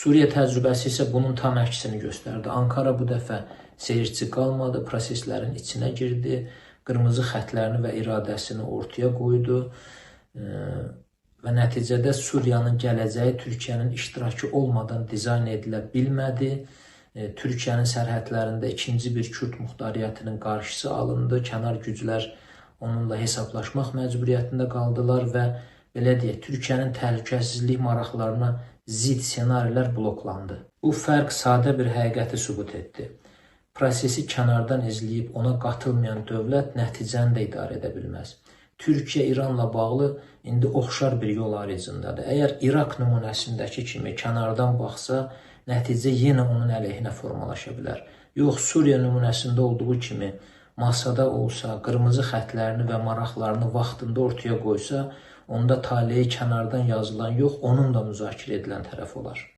Suriya təcrübəsi isə bunun tam əksini göstərdi. Ankara bu dəfə seyirçi qalmadı, proseslərin içinə girdi, qırmızı xətlərini və iradəsini ortaya qoydu və nəticədə Suriyanın gələcəyi Türkiyənin iştirakı olmadan dizayn edilə bilmədi. Türkiyənin sərhədlərində ikinci bir Kürd muxtariyyətinin qarşısı alındı. Kənar güclər onunla hesablaşmaq məcburiyyətində qaldılar və belə deyək, Türkiyənin təhlükəsizlik maraqlarına zidd ssenarilər bloklandı. Bu fərq sadə bir həqiqəti sübut etdi. Prosesi kənardan izləyib ona qatılmayan dövlət nəticəni də idarə edə bilməz. Türkiyə İranla bağlı indi oxşar bir yol arayışındadır. Əgər İraq nümunəsindəki kimi kənardan baxsa, nəticə yenə onun əleyhinə formalaşa bilər. Yox, Suriya nümunəsində olduğu kimi masada olsa, qırmızı xətlərini və maraqlarını vaxtında ortaya qoysa, onda taleyi kənardan yazılan yox, onunla müzakirə edilən tərəf olar.